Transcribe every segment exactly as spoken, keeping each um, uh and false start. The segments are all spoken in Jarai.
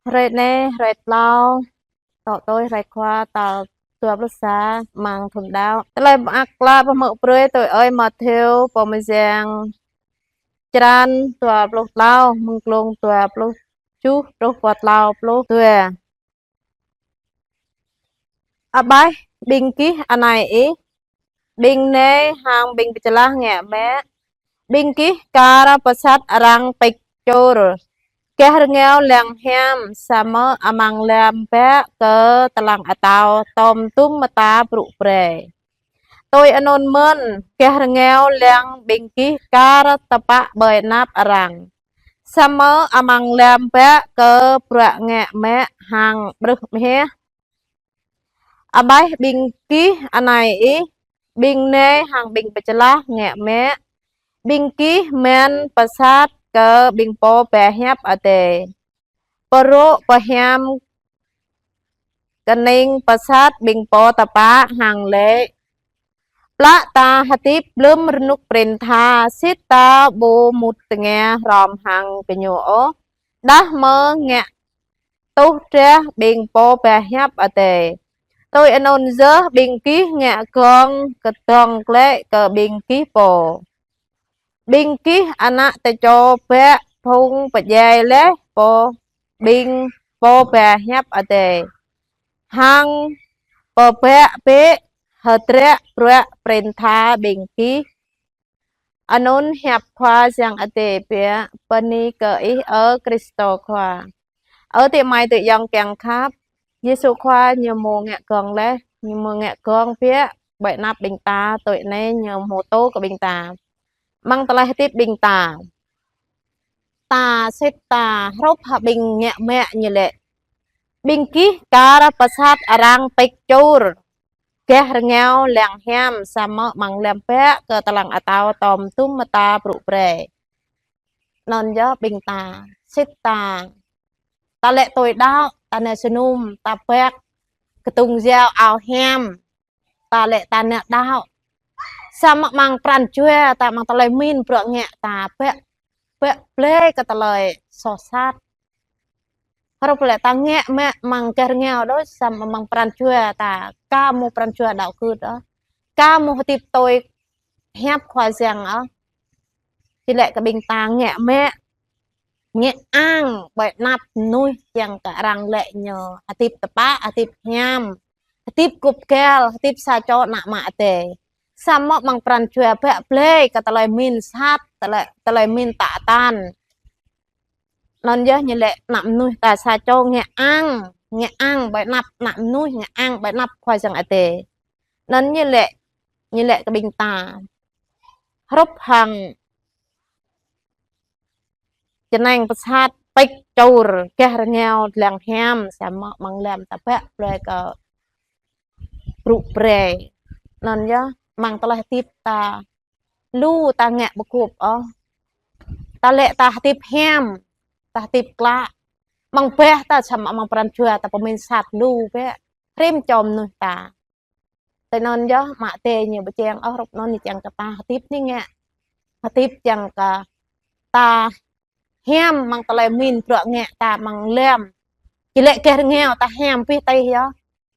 Hrơi anai, hrơi tlâo, tŏ tui hrơi Khua tal dua pluh sa amăng thun đăo. Tơlơi mơak klă pơhmư̆ brơi tui ơi Mattheo pô mơyang, črăn dua pluh tlâo, mơ̆ng glông dua pluh tơjuh truh pơ tlâo pluh dua. Abaih ƀing gih anai ih, ƀing nai hăng ƀing pơčlah ngă mă. Ƀing gih kar pơsat arăng pĕč čur, gah rơngiao lăng hiam, samơ̆ amăng lăm bă kơ tơlang atâo tŏm tum mơta brŭ brơi. Tui anŭn mơ̆n, gah rơngiao lăng ƀing gih kar tơpă ƀơi anăp arăng, samơ̆ amăng lăm bă kơ bruă ngă mă hăng brưh mơhiăh. Abaih ƀing gih anai ih, ƀing nai hăng ƀing pơčlah ngă mă. Ƀing gih mơ̆n pơsat kơ ƀing pô ba hiăp Adai, pơrŭ pơhiam kơning pơsat ƀing pô tơpă hăng laĭ: Plă ta hơdip lơ̆m rơnŭk prin tha, sĭt ta ƀu mŭt tơngia hrŏm hăng gơñu ôh, đah mơ̆ ngă tuh drah ƀing pô ba hiăp Adai. Tui anŭn yơh ƀing gih ngă gơ̆ng kơdơ̆ng glaĭ kơ ƀing gih pô. Ƀing gih ană tơčô bă phung pơdjai laih pô ƀing pô ba hiăp Adai, hăng pơbă bĕ hơdră bruă prin tha ƀing gih. Anŭn hiăp Khua Yang Adai biă. Bơni kơ Ih, ơ Krist Khua. Ơ adơi amai adơi ayŏng kiăng khăp, Yêsu Khua ñu hmâo ngă gơ̆ng laih, ñu hmâo ngă gơ̆ng biă ƀơi anăp ƀing ta, tui anai ñu hmâo pơtô kơ ƀing ta amăng tơlơi hơdip ƀing ta. Ta sĭt ta hrup hăng ƀing ngă mă ñu laĭ: Ƀing gih kar pơsat arăng pĕč čur, gah rơngiao lăng hiam, samơ̆ amăng lăm bă kơ tơlang atâo tŏm tum mơta brŭ brơi. Anŭn yơh ƀing ta, sĭt ta, ta laĭ tui đăo, ta nao jơnum, ta bă kơdŭng yao ao hiam, ta laĭ ta nao đăo. Samơ̆ amăng pran jua ta, amăng tơlơi pơmĭn bruă ngă ta bă, bă blai kơ tơlơi soh sat. Hrup laĭ ta ngă mă amăng gah rơngiao đôč, samơ̆ amăng pran jua ta ka hmâo pran jua đăo gưt ôh, ka hmâo hơdip tui hiăp Khua Yang ôh. Či laĭ kơ ƀing ta ngă mă, ngă ang ƀơi anăp mơnuih kiăng kơ arăng laĭ ñu hơdip tơpă, hơdip hiam, hơdip gŭp găl, hơdip sa čô ană mă Adai. Samơ̆ amăng pran jua bă blai kơ tơlơi pơmĭn sat, tơlơi, tơlơi pơmĭn tă tăn. Anŭn yơh ñu laĭ ană mơnuih ta sa čô ngă ang, ngă ang ƀơi anăp ană mơnuih, ngă ang ƀơi anăp Khua Yang Adai. Anŭn ñu laĭ, ñu laĭ kơ ƀing ta hrup hăng čơnăng pơsat pĕč čur, gah rơngiao lăng hiam, samơ̆ amăng lăm ta bă blai kơ brŭ brơi. Anŭn yơh amăng tơlơi hơdip ta, lu ta ngă ƀu gŭp ôh. Ta laĭ ta hơdip hiam, ta hơdip klă, amăng bah ta, samơ̆ amăng pran jua ta pơmĭn sat lu bĕ, rĭm čô mơnuih ta. Tui anŭn yơh mă Adai ñu pơčeng ôh, hrup anŭn ñu kiăng kơ ta hơdip anai ngă, hơdip kiăng kơ ta hiam amăng tơlơi pơmĭn bruă ngă ta amăng lăm. Či laĭ gah rơngiao ta hiam abih tih yơh.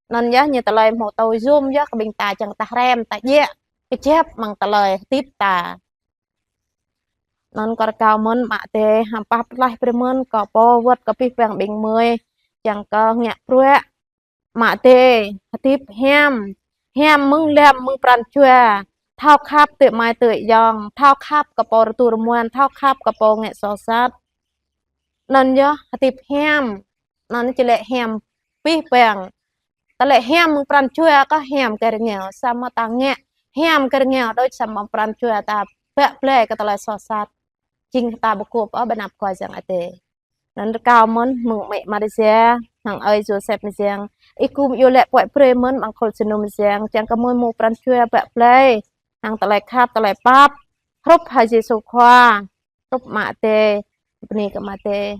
Anŭn yơh ñu tơlơi hmâo pơtô yôm yơh kơ ƀing ta, kiăng ta hrăm, ta djă kơjăp amăng tơlơi hơdip ta. Anŭn kâo rơkâo mơ̆n mă Adai hăng pap pơklaih brơi mơ̆n kơ pô wơ̆t kơ abih bang ƀing gơmơi, kiăng kơ ngă bruă mă Adai hơdip hiam, hiam mơ̆ng lăm mơ̆ng pran jua, thâo khăp adơi amai adơi ayŏng, thâo khăp kơ pô rơtu rơmuăn, thâo khăp kơ pô ngă soh sat. Anŭn yơh hơdip hiam, anŭn či laĭ hiam abih bang. Ta laĭ hiam mơ̆ng pran jua kơ hiam gah rơngiao, samơ̆ ta ngă hiam gah rơngiao đôč, samơ̆ amăng pran jua ta bă blai kơ tơlơi soh sat, jing kơ ta ƀu gŭp ôh ƀơi anăp Khua Yang Adai. Anŭn rơkâo mơ̆n mơ̆ng amĭ Maria hăng ơi Yôsep mơyang, ih gum iâu laĭ puăi brơi mơ̆n amăng khul jơnum mơyang, kiăng kơ gơmơi hmâo pran jua bă blai hăng tơlơi khăp, tơlơi pap, hrup hăng Yêsu Khua, hrup mă Adai. Bơni kơ mă Adai.